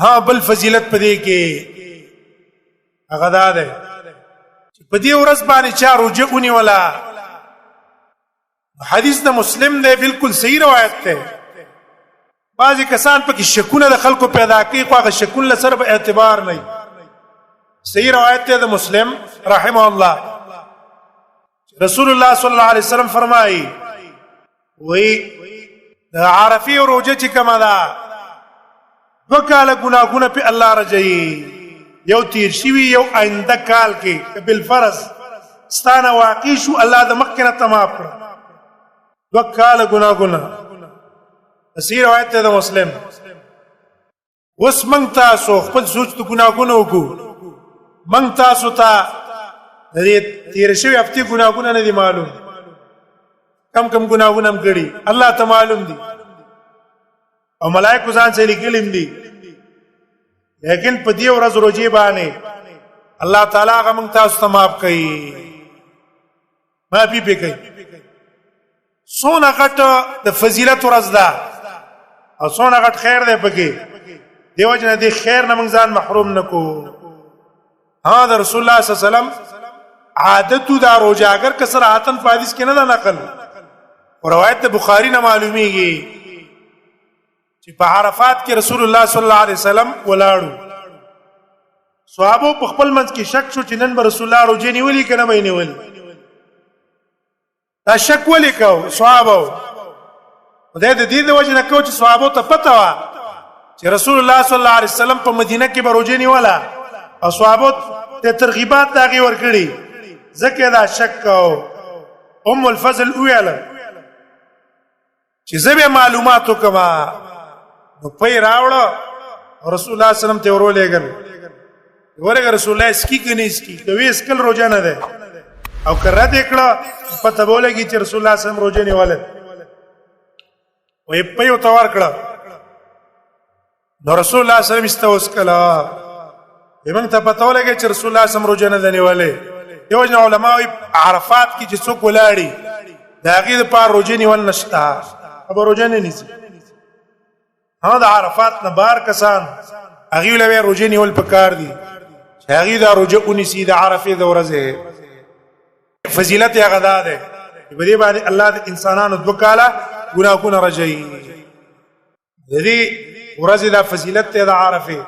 ها، بل فضیلت پدې کې هغه دا ده چې په دې ورځ باندې چا روزه ونیوله. حدیث د مسلم دی، بالکل صحیح روایت ده. بعضی کسان پکې شکونه د خلکو پیدا کوي، خو هغه شکونه سره به اعتبار نه. صحیح روایت ده د مسلم رحمه الله، رسول الله صلی الله علیه وسلم فرمایي، وی د عرفي روزه چې کومه ده، وکاله ګناهونه په الله رجئی، یو تیر شوی، یو آینده کال کې بالفرض ستانه واقع شو، الله د مخکنه تمام کړ وکاله ګناهونه. اسی روایت ده د مسلم. اوس موږ تاسو خپل سوچ ته ګناهونه وکړو، موږ تاسو ته د دې تیر شوی هفته ګناهونه نه دي معلوم، کم کم ګناهونه هم کړي، الله ته معلوم دي او ملائکه ځان سره لیکلم دي. لیکن په دې ورځ روزي باندې الله تعالی هغه موږ تاسو ته معاف کړي، معافي پې کوي. سونه غټ د فضیلت ورځ ده او سونه غټ خیر دی پکې. دیو جن دې خیر نه موږ ځان محروم نکو. ها، د رسول الله صلی الله علیه وسلم عادت دا روزه، اگر که صراحتن په حدیث کې نه ده نقل، روایت د بخاری نه معلومیږي چې په عرفات کې رسول الله صلی الله علیه وسلم ولاړو. صحابه په خپل منځ کې شک شو چې نن به رسول الله روزه نیولې کنه به نیولې. دا شک ولې کو صحابه؟ خدای د دې د وجه نه کو چې صحابه ته پته و چې رسول الله صلی الله علیه وسلم په مدینه کې به روزه نیوله او صحابه ته ترغیبات داغي ورکړي، ځکه دا شک کو. ام الفضل ویل چې زه به معلومات وکم، نو پي راوړ، رسول الله صلی الله علیه وسلم ته ورولېګل. ورګه رسول الله اسکی کني اسکی کوي، اسکل روزه نه ده او کړه دې کړه، پته بولېږي چې رسول الله صلی الله علیه وسلم روزه نیواله. وې په یو تور کړه، نو رسول الله صلی الله علیه وسلم استوس کلا، موږ ته پته ولګی چې رسول الله صلی الله علیه وسلم روزه نه دی نیولې. یو جن علماء عرفات کې چې څوک ولاړی، دا غي د پار روزه نیول نشتا، خبر روزه نه نیسي. ها، د عرفات نه بار کسان هغه لوي روزه نیول پکار دي چې هغه دا روزه اونیسي د عرفه د ورځې. فضیلت هغه دا ده په دې باندې الله د انسانانو دوکاله ګناهونه رجایي. د دې ورځې دا فضیلت ته د عرفه.